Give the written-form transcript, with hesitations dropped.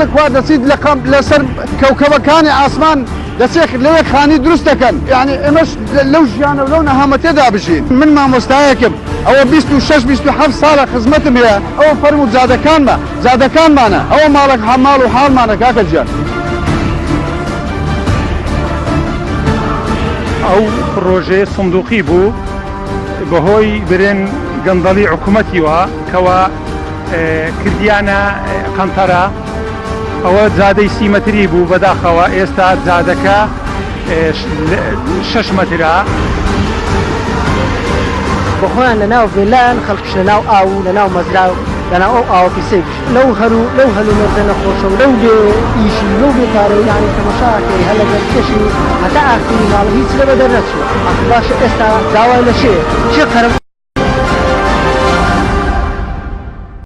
خەڵک وا دەچیت لە قەم لەسەر کەوکەبەکانی ئاسمان دەچێت لەوێ خانی دروست دەکەن یعنی ئێمەش لەو ژیانە و لەو نەهامەتێدا بژین. من مامۆستایەکم ئەوە 26 27 ساڵە خزمەتم هەیە ئەوە فەرموو جادەکانمە جادەکانمانە ئەوە ماڵە ماڵ و حاڵمانە کاکە گیان. ئەو پڕۆژەیە سندوقی بوو بەهۆی برێن گەندەڵی حکومەتیوە کەوا کردیانە قەنتەرە ئەوە جادەی سی مەتری بوو بەداخەوە ئێستا جادەکە شەش مەترە. بەخۆیان لە ناو ڤێلایان خەڵکیش لە ناو ئاو و لە ناو مەزرا و لە ناو ئەو ئاوە پیسەی بژین لەو هەل و لەو هەلومەرجە نەخۆشە و لەو بێ ئیشی و لەو بێ پارەی یانی تەمەشا ئەکەی هەر لە گەرمکێشی هەتا ئاخری ماڵ هیچ لەوە دەرنەچووە ئاخر باشە ئێستا داوای لە کێ کێ قەرەبوو.